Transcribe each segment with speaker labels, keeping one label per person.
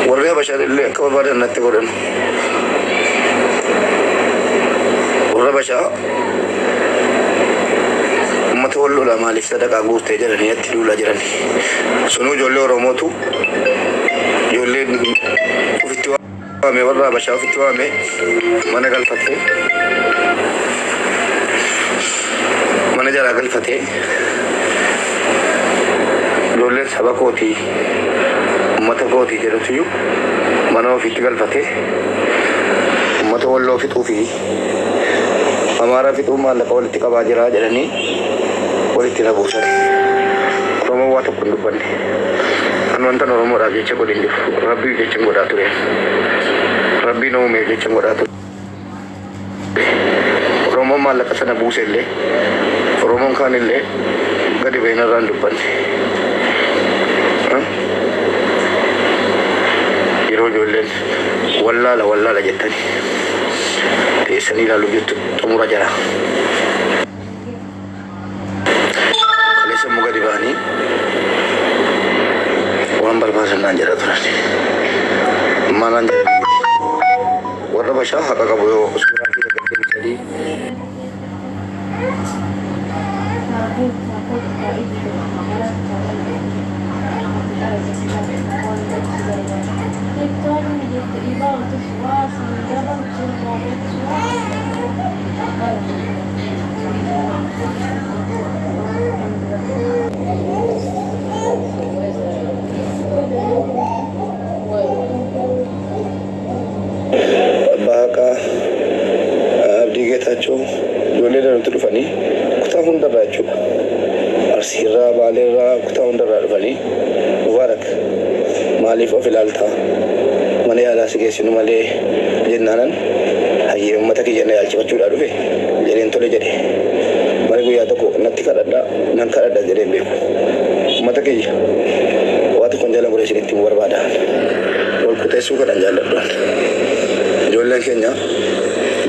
Speaker 1: Warri Habashaa illee akka barbaadan natti godhan. Warra Habashaa uummata wal lolaa maaliif sadaqaa guurtee jedhanii natti duulaa jiran. Sunuu ijoollee Oromootu ijoolleen ofitti waame, warra Habashaa ofitti waame, mana galfatee, mana jalaa galfatee, ijoolleen saba kootii, uummata kootii jedhutu mana ofiitti galfatee uummata Walloo fixuu fi Amaara fixuu maallaqa walitti qabaa jira jedhanii walitti na buusan. Oromoo waa tokko hin dubbanne. An wantan Oromoodhaaf jecha godhe hin jiru. Rabbiif jecha godhaa ture. Rabbiin uumeef jecha godhaa ture. Oromoon maallaqa sana buuse illee, Oromoon kaan illee gadi bahee narraa hin dubbanne. Yeroo ijoolleen wallaala wallaala jettanii teessanii ilaaluuf jettu xumura jira. Kaleessa immoo gadi bahanii waan barbaadan naan jedha turan. Maal naan jedhan? Warra Habashaa haqa qabu yoo suuraa fi 23. Abbaa Haqaa, Abdii Geetaachoo, ijoollee danuutti dhufanii kutaa hundarraa jechuudha. Arsiirraa, Baaleerraa, kutaa hundarraa dhufanii, "Mubaarak, maaliif of ilaaltaa? Mana yaalaa si geessinu malee," jennaanan, "Hayyee, uummata kiyya na yaalchifachuudhaa dhufe," jedheen, tole jedhe. Mani guyyaa tokko natti kadhadhaa nan kadhadha jedheen beeku. Uummata kiyya, waa tokkon jala muree isinitti himuu barbaada. Wal kuteessuu kanan jaalladhu. Ijoolleen keenya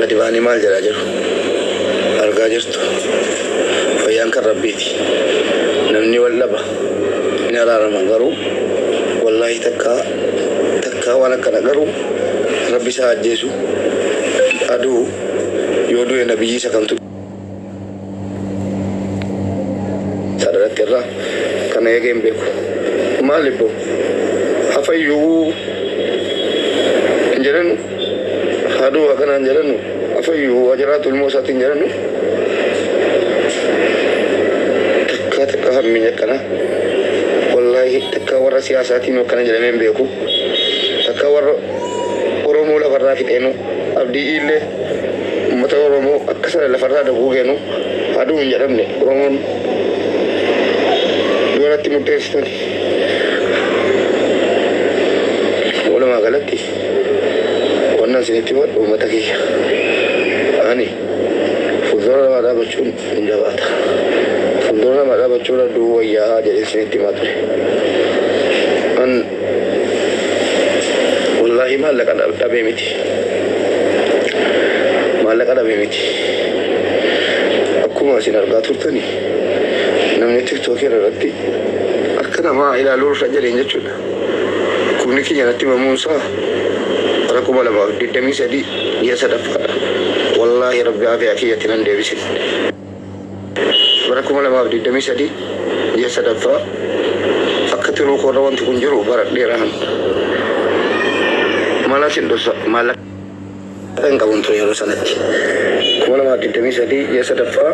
Speaker 1: gadi ba'anii maal jedhaa jiru? Argaa jirtu. Fayyaan kan Rabbiiti. Namni wal dhaba. Ni araarama, garuu wallaahi takkaa takkaa waan akkana garuu Rabbi isaa ajjeesu aduu yoo du'e nabiyyi isa kamtu sadarratti irraa kana eegee hin beeku. Maal ibbo hafayyuu hin jedhanu, haduu akkana hin jedhanu, hafayyuu ajaraatu ilmoo isaatiin hin jedhanu. Takkaa takkaa hamminya akkana wallaahi takkaa warra siyaasaatiin akkana jedhamee hin beeku. Takkaa warra Oromoo lafarraa fixeenu, Abdii Iillee uummata Oromoo akka sana lafarraa daguugeenu aduu hin jedhamne. Oromoon duratti murteessitan. Walumaa galatti wannan isinitti himadhu, uummata kiyya, ani fuuldura namaa dhaabachuun hin jabaata. Fuuldura namaa dhaabachuun aduu wayyaa jedhee isinitti himaa ture. An wallaahi maallaqa dhabee miti. Maallaqa dhabee miti. Akkuma isin argaa turtani, namni TikTokii irratti akka namaa ilaaluu irra jedheen jechuudha. Dhukkubni kiyya natti himamuunsaa bara 2023 ji'a sadaffaadha. Wallaahi Rabbi aafiyaa kiyyatti nan deebisin. Bara 2023 ji'a sadaffaa akka tiruu koorra wanti kun jiru baradheeraan. Mala sin dhorsa, maallaqa hin qabun ture yeroo sanatti. 2023 ji'a sadaffaa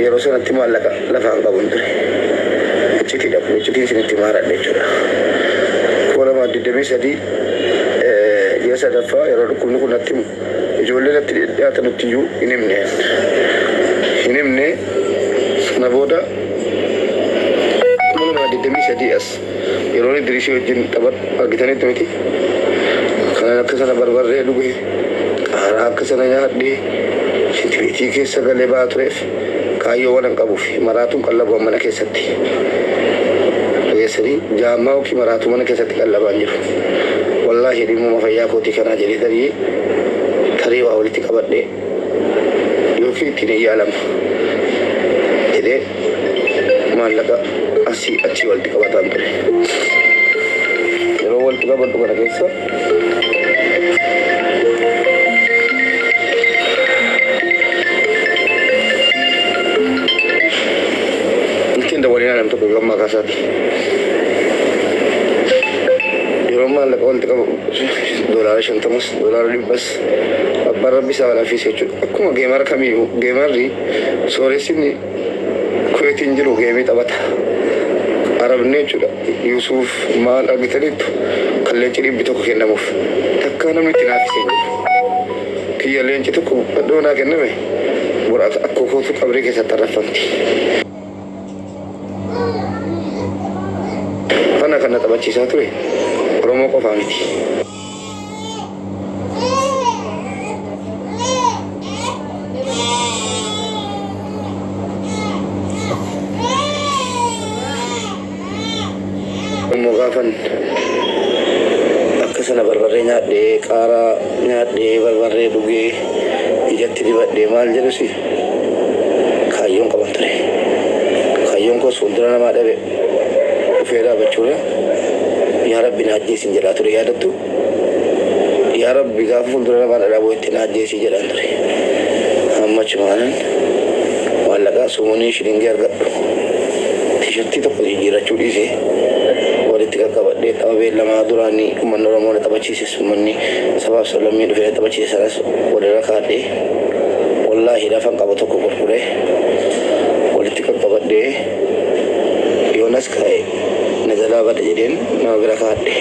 Speaker 1: yeroo sanatti maallaqa lafaa hin qabun ture. Iccitiidha kun, iccitiin isinitti maaradha jechuudha. 2023 ji'a sadaffaa yeroo dhukkubni kun natti himu ijoollee natti dhiyaatanutti iyyuu hin himne. Hin himne. Sana booda 2023 as yeroo Idrisii wajjin taphadhu argitanitti miti. Kanan akka sana barbarree dhuge, qaaraa akka sana nyaadhee, shintibeetii keessa galee ba'aa tureef kaayyoo waan hin qabuuf maraatuun qallabu mana keessatti. Dhageessanii, jaammaa yookiin maraatuu mana keessatti qallabaan jiru. Wallaahi dhimmuma fayyaa kootii kanaa jedhee tarii tarii waa walitti qabadhee yookiin ittiin hin yaalama jedhee maallaqa asii achii walitti qabataan ture. Yeroo walitti qabadhu kana keessa ittiin dabalinaa nam tokko gammaa kaasaati. Yeroo maallaqa walitti qabu $50s $100s abbaan rabbi isaa laafise jechuudha. Akkuma gamer kamiyyuu gamerri sooressinni Kuweetiin jiru game taphata. Arabni jechuudha. Yuusuf maal argitaniittu kan leenci 100 kennamuuf takkaa namni itti naafisee jiru. Kiyya leenci tokko dhadhoo naa kenname bor akkoo kootu qabrii keessatti arrafamti. Kana kan na taphachiisaa ture Oromoo qofaa miti. Immoo gaafan akka sana barbarree nyaadhee qaaraa nyaadhee barbarree dhugee ijatti dibadhee maal jedhusi kaayyoon qaban ture. Kaayyoon koos fuuldura namaa dhabe dhufee dhaabachuudha. Yaa Rabbi na ajjeesin jedhaa ture yaadattu. Yaa Rabbi gaafa fuuldura namaa dhadhaaboo itti na ajjeesii jedhaan ture. Amma achumaanan maallaqaa sumunii shilingii argadhu. T-shirtii tokko jijjiirrachuu dhiisee walitti qaqqabadhee tapha beellamaa duraanii uummanni Oromoo na taphachiises uummanni sabaaf sablammii dhufee na taphachiise sanas walirra kaadhee wallaahi lafan qabu tokko gurguree walitti qaqqabadhee yoonas ka'e na jalaa bada jedheen nama bira kaadhe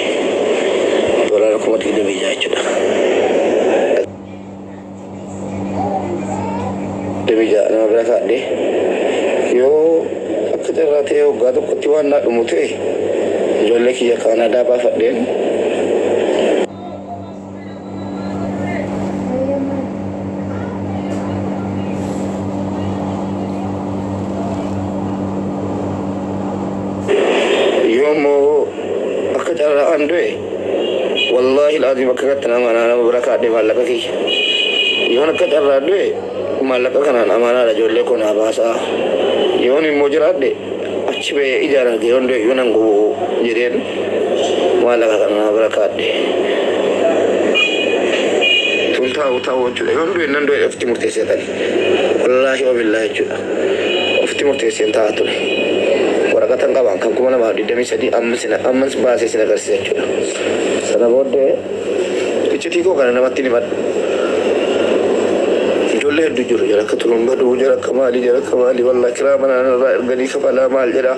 Speaker 1: $26,000 jechuudha. 26 nama bira kaadhe yoo akka carraa ta'e waggaa tokkotti waan naa dhumu ta'e ijoollee kiyya Kaanaadaa baafadheen yoo immoo akka carraa an du'e wallaahi al'aazim akka gatti nama nama bira kaadhe maallaqa kiyya yoon akka carraa du'e maallaqa kanaan amaanaadha ijoollee koo naa baasaa yoon immoo jiraadhe achi ba'ee ijaan arge yoon du'e iyyuu nan gubu jedheen maallaqa kana nama bira kaadhe. Tun taa'u taa'u jechuudha yoon du'e nan du'e ofitti murteessee tani wallaahi wabillaahi jechuudha ofitti murteesseen taa'aa ture. Waraqatan qaban kan 2023 ammas baasee sin agarsiisa jechuudha. Sana booddee iccitii koo kana namatti himadhu. Ijoollee hedduu jiru jara akka turumbaduu jara akka maalii jara akka maalii wallaahi kiraa mana irraa erganii kafalaa maal jedhaa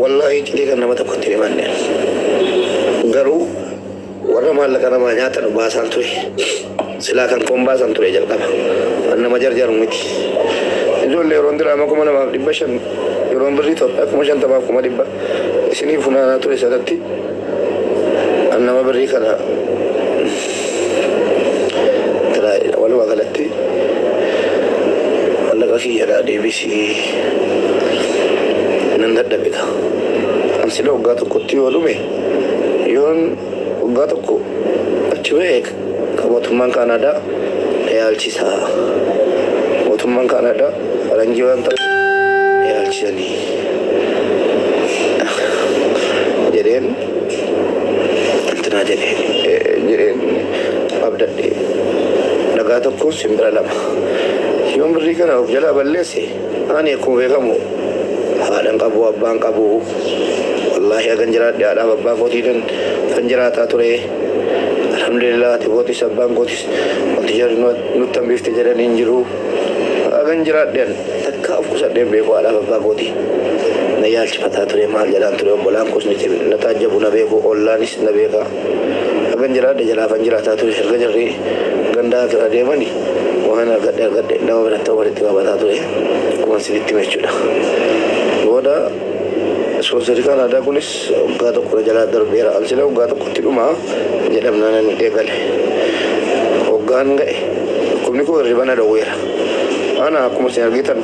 Speaker 1: wallaahi iccitii kan nama tokkotti hin himanne. Garuu warra maallaqa namaa nyaatan baasaan ture. Silaa kan koon baasan ture jalqaba. An nama jarjaru miti. Ijoollee yeroon diraama 2500 yeroon birrii Itoophiyaa 50,000 100,000 isinii funaanaa ture sanatti an nama birrii kana walumaa galatti maallaqa kiyyadhaa deebisii nan dadhabe ka. An sila waggaa tokkotti yoo dhume yoon waggaa tokko achi ba'e ka mootummaan Kaanaadaa na yaalchisa. Mootummaan Kaanaadaa faranjii waan ta'eef na yaalchisanii jedheen intinaa jedheen abdadhe dhagaa tokko simbira lama. Yoon birrii kana of jalaa balleesse ani akkuma beekamu haadhan qabu abbaan qabu wallaahi hagan jiraadhe haadhaaf abbaa kootiidhaan kan jiraataa ture. Alhamdulillah ati kootis abbaan kootis wanti jarri nutti hambifte jedhanii hin jiru. Hagan jiraadheen takka of qusadheen beeku haadhaaf abbaa kooti. Na yaalchifataa ture maal jedhaan ture obbolaan koos na taajjabu na beeku ollaanis na beeka. Hagan jiraadhe jalaafan jiraataa ture erga jarri gandaa bira deemani waan argadhe argadhe nama biratti walitti qabataa ture akkuma isinitti hime jechuudha. Booda ispoonsarii Kaanaadaa kunis waggaa tokko na jalaa darbeera. An sila waggaa tokkotti dhuma jedhamnaan ani eegale. Waggaan ga'e dhukkubni koo hirriba na dhowweera. Ana akkuma isin argitan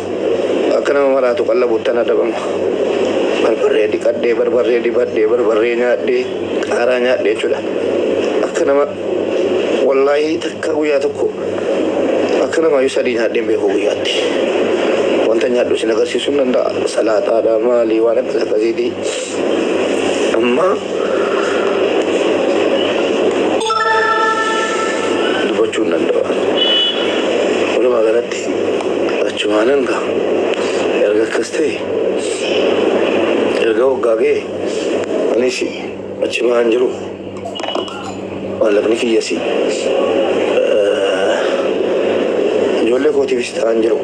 Speaker 1: akka nama maraatu qallabuttan adabama. Barbarree dhiqadhee barbarree dibadhee barbarree nyaadhee qaaraa nyaadhee jechuudha. Akka nama wallaahi takka guyyaa tokko akka namaayyuu sadii nyaadheen beeku guyyaatti. Wanta nyaadhu isin agarsiisuu hin danda'a. Salaaxaadha maalii waan akkas akkasiiti. Amma dhaga'e anis achi bahan jiru maallaqni kiyyasi ijoollee kootiifis ta'an jiru.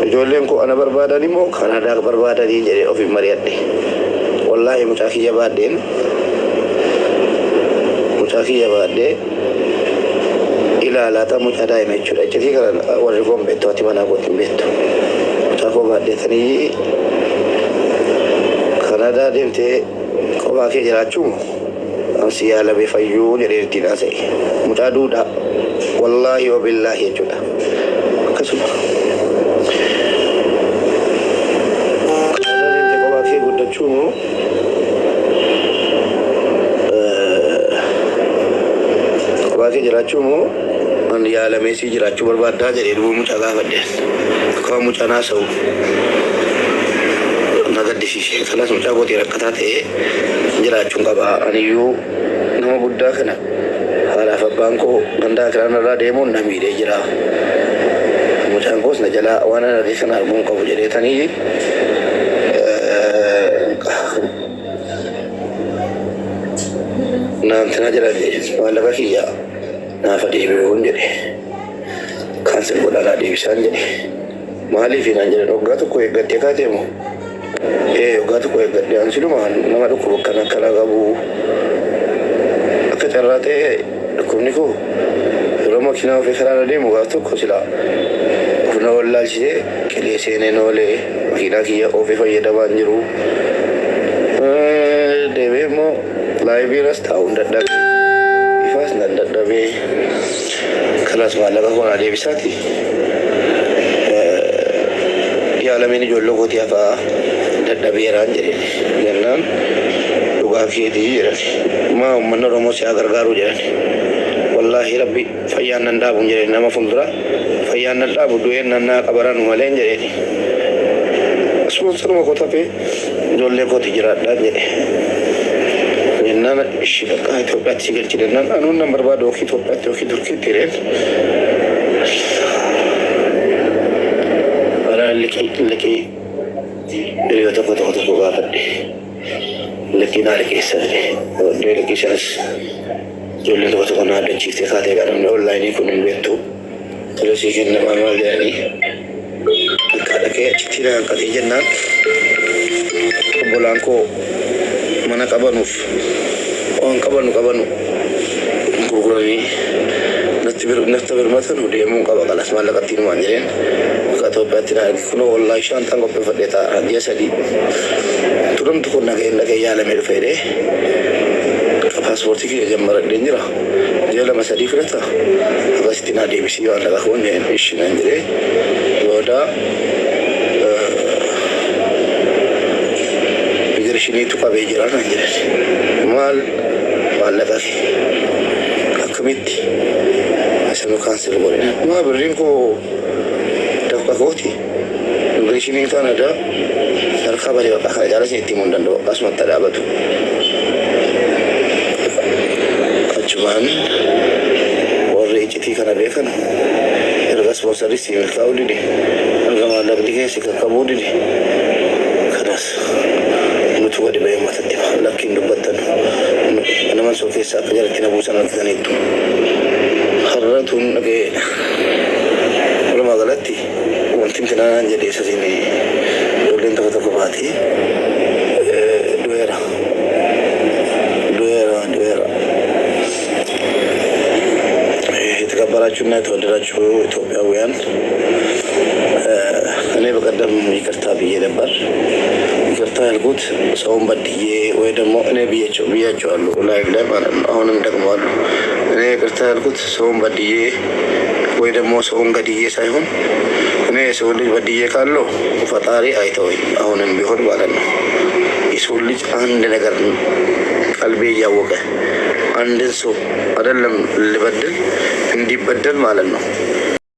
Speaker 1: Ijoolleen koo ana barbaadan immoo Kanaadaa barbaadanii jedhee ofiif mari'adhe. Wallaahi mucaa kiyya baadheen mucaa kiyya baadhee ilaalaa ta'a mucaa daa'ima jechuudha. Iccitii kana warri koo hin beektu ati manaa kootti hin beektu. Mucaa koo baadheetanii Kanaadaa deemtee kophaa kee jiraachuu ansi yaalamee fayyuu jedhee ittiin haasa'e. Mucaa duudhaa wallaahi wabillaahi jechuudha. Akkasuma. Kanaadaa deemtee kophaa kee guddachuu moo kophaa kee jiraachuu moo an yaalamee si jiraachuu barbaaddaa jedhee dubuu mucaa gaafadhe. Akkuma mucaan haasa'u na gaddisiise. Kanas mucaa kootii rakkataa ta'ee jiraachuun qaba. Aniyyuu nama guddaa kana haadhaaf abbaan koo gandaa kiraan irraa deemuun na miidhee jira. Mucaan koos na jalaa waan ana arge kana arguun qabu jedheetanii naantina jedhame maallaqa kiyya naafa deebi'uun jedhe. Cancel godhaa naa deebisaan jedhe. Maaliif naan jedhan waggaa tokko eeggattee kaatee moo? Ee waggaa tokko eeggadhe an siluma nama dhukkuba akkana akkana qabu akka carraa ta'e dhukkubni koo yeroo makiinaa ofii karaarra deemu gaaf tokko sila of na wallaalchisee qilee seeneen oolee makiinaa kiyya ofii fayyadamaa hin jiru. Deebi'ee immoo live irras taa'uun dadhabe. Ifaas nan dadhabee kanas maallaqa koo naa deebisaati. Yaalameen ijoollee kootii hafaa dadhabeeraan jedheen jennaan dhugaa keetii jedhan. Maa uummanni Oromoo si haa gargaaru jedhan. Wallaahi rabbi fayyaan nan dhaabu hin jedheen nama fuuldura fayyaan nan dhaabu du'een nan naa qabaranu malee hin jedheen. Ispoonsoruma koo tafee ijoollee kooti jiraadhaan jedhe. Jennaan ishii bakka Itoophiyaatti si galchi jennaan anuun nan barbaadu yookiin Itoophiyaatti yookiin Turkiitti jedheen. Bara liqii liqii hiriyoota tokko tokko tokko gaafadhe. Liqii naa liqeessa jedhe. Booddee liqii sanas ijoolleen tokko tokko naa addachiiftee kaatee namni online kun hin beektu. Tola sii kenna maal maal jedhanii akka dhaqee achitti na hanqatee jennaan obbolaan koo mana qabanuuf waan qabanu qabanu gurguranii natti natti birmatanu deemuun qaba kalas maallaqatti hinumaan jedheen akka Itoophiyaatti na arge kunoo wallaahi shaantaan qopheeffadhee ta'a ji'a 3 turamtu kun nagaheen dhaqee yaalamee dhufe jedhee paaspoortii kiyya jammaradheen jira ji'a 2 3 fudhata akkasitti naa deebisii waan dhaqa koon jedheen ishi naan jedhee booda immigrationiitu qabee jira naan jedhan maal maallaqa kee akkamitti isa nu cancel godhe maa birriin koo dafqa kooti immigrationiin Kaanadaa harkaa badee bakka kana jaalas itti himuu hin danda'u akkasumatti dhaabatu achumaan warri iccitii kana beekan erga sponsorri si milkaa'uu dide erga maallaqni kee si qaqqabuu dide kanas nutu gadi ba'ee uummatatti hima lakkiin dubbattan nama soo keessa akka jalatti na buusan argitaniittu har'a tun dhaga'ee walumaa galatti wanti intinaan jedhee isa siin ijoolleen tokko tokko baatee du'eera du'eera du'eera. የተከበራችሁና የተወደዳችሁ ኢትዮጵያውያን እኔ በቀደም ይቅርታ ብዬ ነበር። ይቅርታ ያልኩት ሰውን በድዬ ወይ ደግሞ እኔ ብያቸው ብያቸዋለሁ live ላይ ማለት ነው። አሁንም ደግመዋለሁ። እኔ ይቅርታ ያልኩት ሰውን በድዬ ወይ ደግሞ ሰውን ገድዬ ሳይሆን እኔ የሰው ልጅ በድዬ ካለው ፈጣሪ አይተወኝ አሁንም ቢሆን ማለት ነው። የሰው ልጅ አንድ ነገር ቀልቤ እያወቀ አንድን ሰው አይደለም ልበድል እንዲበደል ማለት ነው።